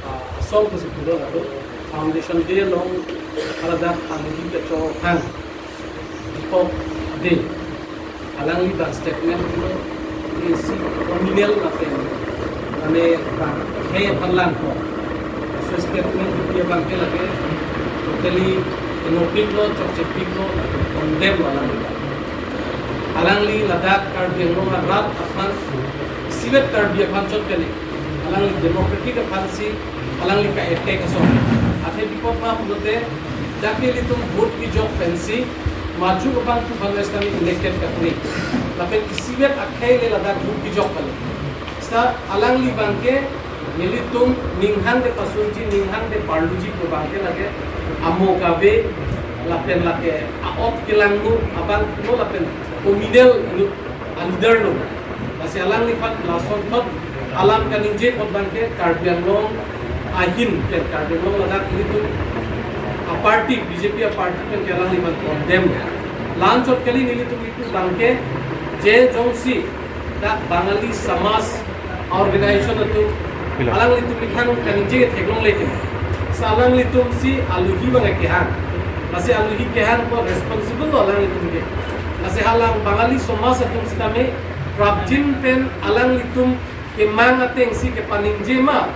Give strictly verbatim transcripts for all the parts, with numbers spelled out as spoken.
ah, asong pusi pulo lapu Foundation Day along haladak alohi kachokhan Deepak Dey, alangli bang statement pulo, isi communal lapen mane bang akhei aphan langpo. So statement dia bang ke lake totally inappropriate lo, chokchepik lo, condemn lo alangli. Alangli ladak Karbi Anglong arat aphan, isivet Karbi aphan chot kali, alangli democratic aphan si alangli ka-attack asong. Athe bikot ma pulote, dak ilitum vote kejok pensi maju abang tu bang sitame elected kapri. Lapen isivet akhei le ladak vote kejok kali. Seta alangli bang ke nelitum ninghang de pasunji, ninghang de parluji pu bang ke lake amo kave lapen lake a-ot kelangno abang lo lapen communal anu a-leader lo. Lasi alangliphan lasonthot alam kaningje apot bang ke Karbi Anglong ahin pen Karbi Anglong ladak ilitum a-party, B J P a-party pen ke alangliphan condemn. La-an chot kali, nelitum itum bang ke je jongsi dak Bangali Samaj organization atum, Pila. Alanglitum methang kaningje theklongle ke. Seta alanglitum si alohi bang kehang. Lasi alohi kehang ko responsible lo alanglitum ke. Lasi hala Bangali Samaj atum sitame prapjin pen alanglitum kemang ateng si kepaningje ma,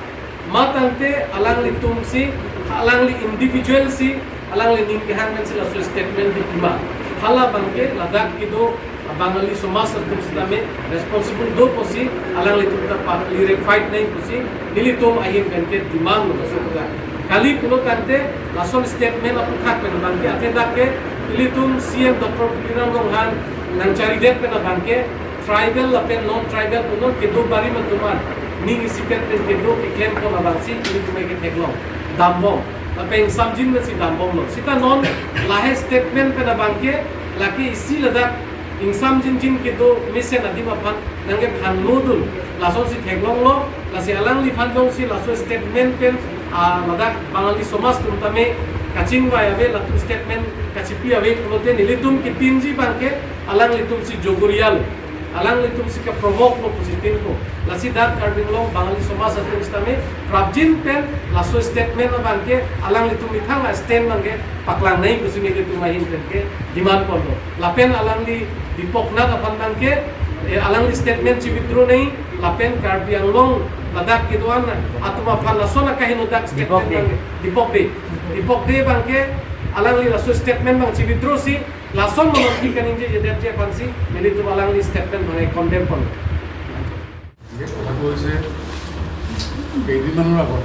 ma tangte alanglitum si, alangli individual si, alangli ning kehang pen si laso statement di pima. Hala bang ke ladak kedo Bangali Samaj atum sitame responsible do pusi, alanglitum ta publicly fight nangji pusi nelitum ahin pen ke demand lo laso puta. Kali pulo tangte lason statement aputhak pen bang ke, athe dak ke ilitum C M Doctor Tuliram Ronghang nangcharidet pen bang ke tribal lapen non-tribal punon kedo barim atum an ning isipet pen kedo keklem pon abang si ilitum ke theklong dambom. Lapen ingsamjin pen si dambomlo. Seta non lahei statement pen bang ke lake isi ladak ingsamjinjin kedo mesen adim aphan nangkephan modun. Lasonsi theklonglo, lasi alangliphan jongsi laso statement pen, ah, ladak Bangali Samaj atum tame kachingvai ave, latum statement kachipi ave pulote nelitum kitinji bang ke alanglitum si jogorial, alanglitum si ke-provoke lo pusi tinpo. Lasi dak Karbi Anglong Bangali Samaj atum sitame prapjin pen laso statement abang ke alanglitum methang a-stand bang ke paklang nangji pusi nelitum ahin pen ke demand ponlo. Lapen alangli Deepak Nath aphan bang ke, eh, alangli statement chi-withdraw nangji, lapen Karbi Anglong ladak kedo-an atum aphan lason akahingno dak Deepak statement Dey. Bang ke, Deepak Dey. Deepak Dey bang ke alangli laso statement bang chi-withdraw si, lason monon ki kaningje jedet je aphan si nelitum alangli statement bang ke condemn pon. এই কথাটো হৈছে, কেইদিনমানৰ আগত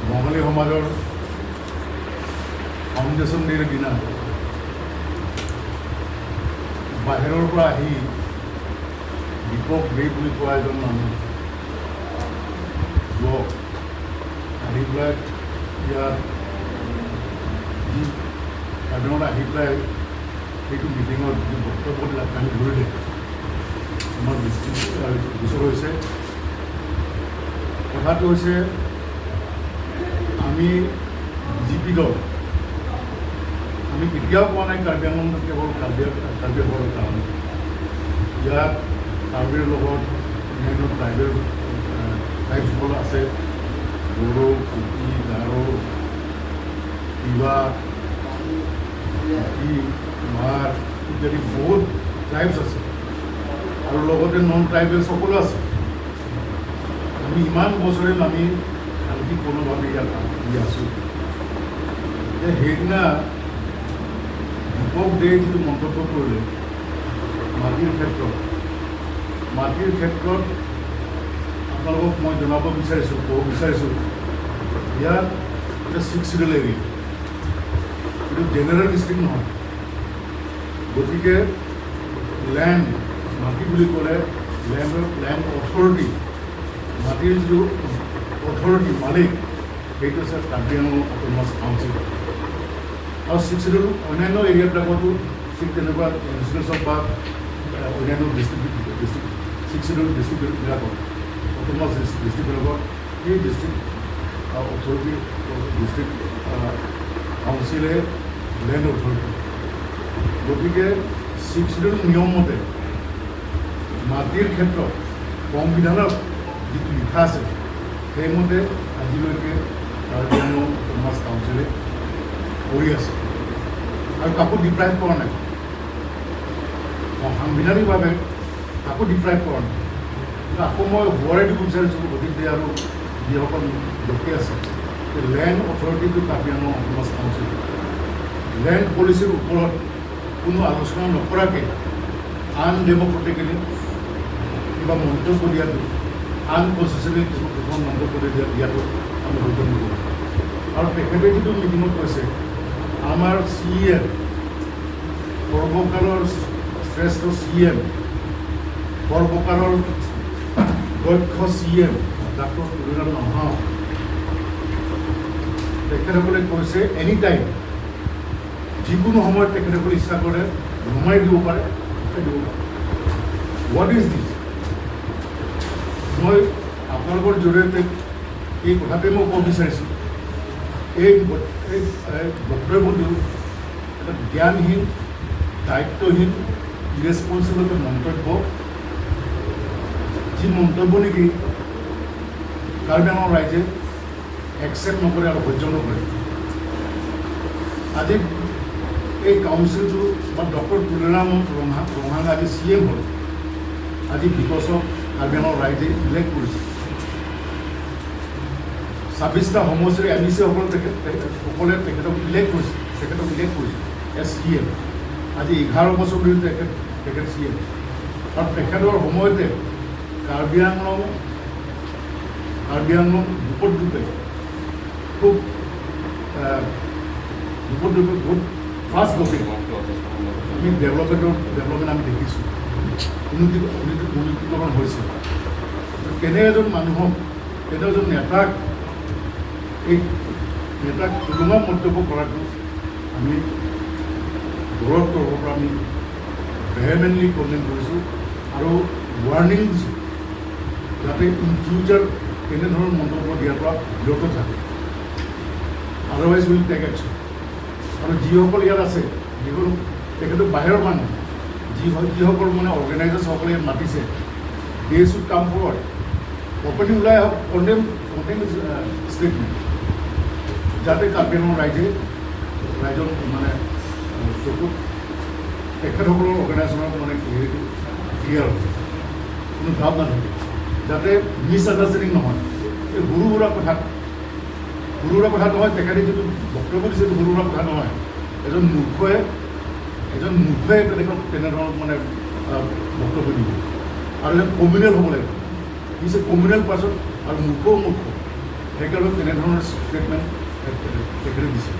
বঙালী সমাজৰ ফাউণ্ডেশ্যন ডে'ৰ দিনা বাহিৰৰ পৰা আহি দীপক দে বুলি কোৱা এজন মানুহ, যুৱক, আহি পেলাই ইয়াত যি কাৰ্বিআংলঙত আহি পেলাই সেইটো মিটিঙত যি বক্তব্য দিলে, আমি ধৰিলে আমাৰ দৃষ্টি, আহ, গোচৰ হৈছে। কথাটো হৈছে, আমি বিজেপি দল, আমি কেতিয়াও কোৱা নাই কাৰ্বি আংলং কেৱল কাৰ্বি, কাৰ্বিসকলৰ কাৰণে। ইয়াত কাৰ্বিৰ লগত অন্যান্য ট্ৰাইবেল, আহ, ট্ৰাইবছসকল আছে, বড়ো, কুকি, গাৰো, তিৱা, কুকি, মাৰ ইত্যাদি বহুত ট্ৰাইবছ আছে আৰু লগতে নন ট্ৰাইবেলছ সকলো আছে। আমি ইমান বছৰে আমি শান্তিপূৰ্ণভাৱে ইয়াত থাকি আছোঁ। যে সেইদিনা দীপক দে যিটো মন্তব্য কৰিলে মাটিৰ ক্ষেত্ৰত, মাটিৰ ক্ষেত্ৰত আপোনালোকক মই জনাব বিচাৰিছোঁ, ক'ব বিচাৰিছোঁ, ইয়াত এটা ছিক্স শ্বিডিউল এৰিয়া, এইটো জেনেৰেল ডিষ্ট্ৰিক্ট নহয়। গতিকে লেণ্ড, মাটি বুলি ক'লে লেণ্ডৰ, লেণ্ড অথৰিটি, মাটিৰ যিটো অথৰিটি, মালিক, সেইটো হৈছে কাৰ্বি আংলং অট'নমাছ কাউন্সিল। আৰু ছিক্স শ্বিডিউল অন্যান্য এৰিয়াবিলাকতো ঠিক তেনেকুৱা লেজিছলেশ্যন বা, আহ, অন্যান্য ডিষ্ট্ৰিক্ট, ডিষ্ট্ৰিক্ট, ছিক্স শ্বিডিউল ডিষ্ট্ৰিক্টবিলাকত, অট'নমাছ ডিষ্ট্ৰিক্টবিলাকত সেই ডিষ্ট্ৰিক্ট, আহ, অথৰিটি, ডিষ্ট্ৰিক্ট, আহ, কাউন্সিলে লেণ্ড অথৰিটি। গতিকে ছিক্স শ্বিডিউল নিয়ম মতে মাটিৰ ক্ষেত্ৰত সংবিধানৰ যিটো লিখা আছে, সেইমতে আজিলৈকে কাৰ্বি আংলং অট'নমাছ কাউন্সিলে কৰি আছে আৰু কাকো ডিপ্ৰাইভ কৰা নাই। সাংবিধানিকভাৱে কাকো ডিপ্ৰাইভ কৰা নাই। কিন্তু আকৌ মই সোঁৱৰাই দিব বিচাৰিছোঁ, গতিকে আৰু যিসকল লোকে আছে, যে লেণ্ড অথৰিটিটো কাৰ্বি আংলং অট'নমাছ কাউন্সিল, লেণ্ড পলিচিৰ ওপৰত কোনো আলোচনা নকৰাকে আনডেমক্ৰেটিকেলি কিবা মন্তব্য দিয়াটো, আনকনষ্টিটিউচনেল কিছুমান কিছুমান মন্তব্য দিয়া দিয়াটো আমি সহ্য নকৰোঁ। আৰু তেখেতে যিটো মিটিঙত কৈছে, আমাৰ চি ই এ সৰ্বকালৰ শ্ৰেষ্ঠ চি ই এম, সৰ্বকালৰ দক্ষ চি ই এম ডাক্তৰ তুলিৰাম ৰংহাং, তেখেতসকলে কৈছে এনি টাইম, যিকোনো সময়ত তেখেতসকলে ইচ্ছা কৰে নমাই দিব পাৰে, উঠাই দিব পাৰে। What is this? মই আপোনালোকৰ জৰিয়তে এই কথাটোৱে মই ক'ব বিচাৰিছোঁ, এই ব- এই এই বক্তব্যটো এটা জ্ঞানহীন, দায়িত্বহীন, ইৰেছপনচিবল এটা মন্তব্য, যি মন্তব্য নেকি কাৰ্বি আংলং ৰাইজে একচেপ্ট নকৰে আৰু সহ্য নকৰে। আজি এই কাউন্সিলটো বা ডক্টৰ তুলিৰাম ৰংহাং ৰংহাং আজি চি ই এম হ'ল, আজি বিকজ অফ কাৰ্বি আংলং ৰাইজে ইলেক্ট কৰিছে। ছাব্বিছটা সমষ্টিৰ এম ই চি সকলে তেখেত তেখেত- সকলে তেখেতক ইলেক্ট কৰিছে, তেখেতক ইলেক্ট কৰিছে এজ চি ই এম। আজি এঘাৰ বছৰ ধৰি তেখেত তেখেত চি ই এম। আৰু তেখেতৰ সময়তে কাৰ্বি আংলং কাৰ্বি আংলং দুপদৰূপে খুব আহ, দুপদৰূপে বহুত ফাষ্ট গতিত আমি ডেভেলপমেণ্টৰ ডেভেলপমেণ্ট আমি দেখিছোঁ, উন্নতি উন্নতি উন্নতিকৰণ হৈছে। তেনে এজন মানুহক, তেনে এজন নেতাক, এই নেতাক টুলুঙা মন্তব্য কৰাটো আমি দলৰ তৰফৰ পৰা আমি ভেহেমেণ্টলি কণ্ডেম কৰিছোঁ আৰু ৱাৰ্ণিং দিছোঁ, যাতে ইন ফিউচাৰ তেনেধৰণৰ মন্তব্য দিয়াৰ পৰা বিৰত থাকে। Otherwise we'll take action. আৰু যিসকল ইয়াত আছে, যিসকল তেখেতৰ বাহিৰৰ মানুহ, যি যিসকল মানে অৰ্গেনাইজাৰ্ছসকলে ইয়াত মাতিছে, they should come forward, openly ওলাই আহক, কণ্ডেম কণ্ডেম ষ্টেটমেণ্ট, যাতে কাৰ্বি আংলং ৰাইজে ৰাইজৰ মানে আহ, চকুত তেখেতসকলৰ অৰ্গেনাইজেশ্যনৰ মানে হেৰিটো ক্লিয়াৰ হ'ব, কোনো ডাউট নাথাকে, যাতে মিছ আণ্ডাৰষ্টেণ্ডিং নহয়। এই সৰু সুৰা কথাত সৰু সুৰা কথা নহয়, তেখেতে যিটো বক্তব্য দিছে, এইটো সৰু সুৰা কথা নহয়। এজন মূৰ্খই এজন মূৰ্খই তেনেকুৱা তেনেধৰণৰ মানে আহ, বক্তব্য দিব আৰু এজন কমিউনেল হ'ব লাগিব। He is a communal person আৰু মূৰ্খও মূৰ্খ, সেইকাৰণে তেনেধৰণৰ ষ্টেটমেণ্ট তেখেতে দিছে।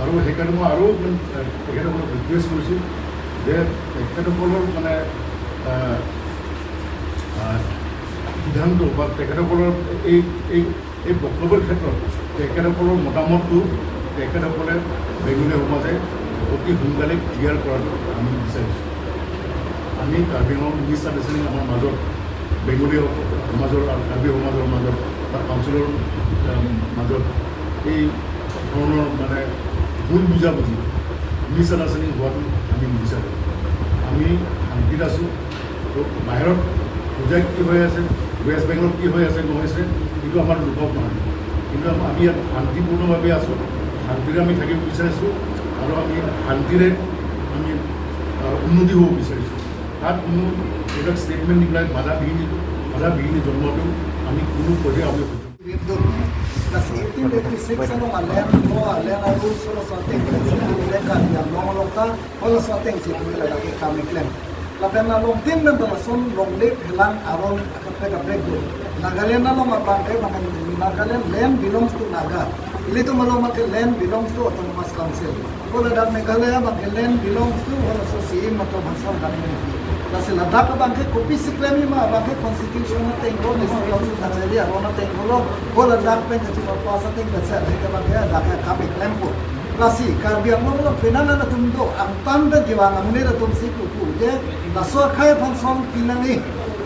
আৰু সেইকাৰণে মই আৰু মানে, আহ, তেখেতসকলক ৰিকুৱেষ্ট কৰিছোঁ যে তেখেতসকলৰ মানে আহ, আহ, সিদ্ধান্ত বা তেখেতসকলৰ এই এই এই বক্তব্যৰ ক্ষেত্ৰত তেখেতসকলৰ মতামতটো তেখেতসকলে বেংগলী সমাজে অতি সোনকালে ক্লিয়াৰ কৰাটো আমি বিচাৰিছোঁ। আমি কাৰ্বি আংলং মিছ আণ্ডাৰষ্টেণ্ডিং আমাৰ মাজত, বেংগলী সমাজৰ আৰু কাৰ্বি সমাজৰ মাজত বা কাউন্সিলৰ আম, মাজত এই ধৰণৰ মানে ভুল বুজাবুজি, মিছ আণ্ডাৰষ্টেণ্ডিং হোৱাটো আমি নিবিচাৰোঁ। আমি শান্তিত আছোঁ। তো বাহিৰত হোজাইত কি হৈ আছে, ৱেষ্ট বেংগলত কি হৈ আছে নহৈছে, এইটো আমাৰ লোকক নহয়। কিন্তু আম- আমি ইয়াত শান্তিপূৰ্ণভাৱে আছোঁ, শান্তিৰে আমি থাকিব বিচাৰিছোঁ আৰু আমি শান্তিৰে আমি আহ, উন্নতি হ'ব বিচাৰিছোঁ। তাত কোনো এইবিলাক ষ্টেটমেণ্ট দি পেলাই বাধা বিঘিনি বাধা বিঘিনি জন্মটো আমি কোনো পৰ্যায়ে আমি সহ্য Lasi eighteen eighty six along alen, mo alen aru solo so ateng si alen Karbi Anglong along ta, holo so ateng si alen lake kami klem. Lapen along tin men ta lason longle phelang aron kaprek kaprek do. Nagaland along abang ke bang Nagaland, land belongs to Naga. Ilitum along ke land belongs to Autonomous Council. Ko ladak Meghalaya abang ke land belongs to holo so C M atum bangso abang ke. Lasi ladak abang ke kopisi klem ma abang ke constitution ateng ko, district council kachari aron ateng ko lo, ko ladak pen kachari pass ateng kachari ke abang ke ladak ke kami klempo. Lasi Karbi Anglong lo penang atum do, angtan pen kevang amonit atum si pupu je, laso akhai aphan son pinangji,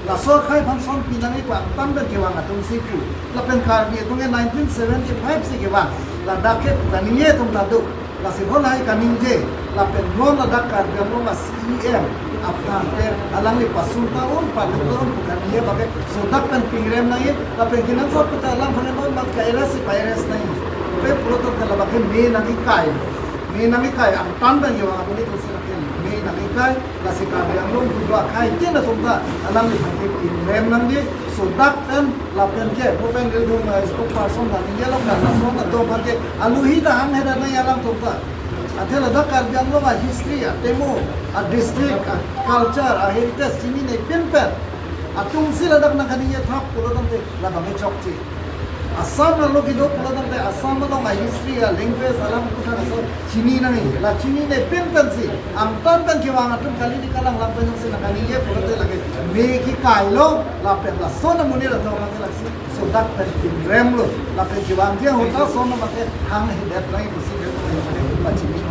laso akhai aphan son pinangji pu angtan pen kevang atum si pu. Lapen Karbi atum ke nineteen seventy five si kevang, ladak ke kaningje atum ta do. Lasi halahai kaningje, lapen non ladak Karbi Anglong a-C E M, Aphan ke alangli pasun ta un, palu ta un, bukan iya bagi sodak pen pingrem nangji, lapen kenangsot pu ta alang phan non mat ka era si virus nangji. Pe pulo tangte labangke me nangkekai. Me nangkekai, angtan pen yo, amonit si lake me nangkekai, lasi Karbi Anglong dudu akai tin atum ta alangliphan ke pingrem nangji, sodak pen lapen ke, pu pen nelitum, eh, spokesperson ta ningje lo kan, lason atum aphan ke aluhi ta hanghedet nangji alangtum ta. Athe ladak Karbi Anglong a history, a temo, a district, a culture, a heritage chinine pinpen atum si ladak nangkaningje thap pulo tangte labangke chokche. Assam arlo kedo pulo tangte Assam along a history, a language, alam kuthan aso chini nangji. La chinine pinpen si, angtan pen kevang atum kali di kalang lang pen si nangkaningje pulo tangte lake me kekai lo, lapen lason amonit atum lake lasi sodak pen pingrem lo, lapen kevangji ahut ta lason abangke hanghedet nangji pusi det nangji pachini